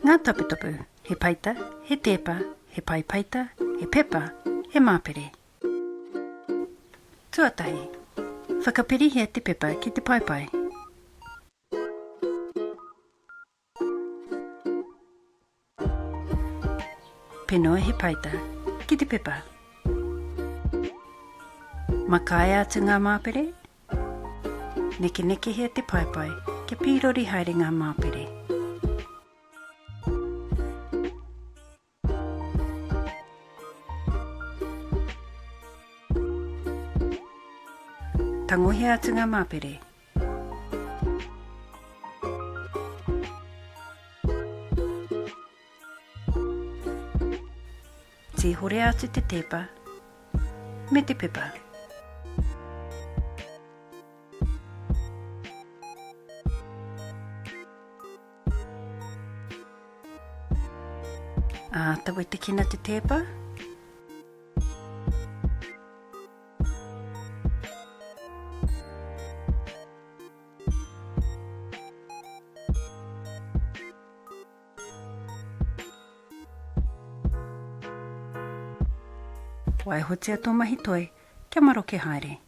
Ngā taputapu, he peita, he tēpa, he pae peita, he pepa, he māpere. Tuatahi, whakapirihia te pepa ki te paepae. Penoa he peita ki te pepa. Makaia atu ngā māpere. Nekenekehia te paepae kia pīrori haere ngā māpere. Tangohia atu ngā māpere. Tīhorea atu te tēpa me te pepa. Āta wetekina te tēpa. Waihotia tō mahi toi kia maroke haere.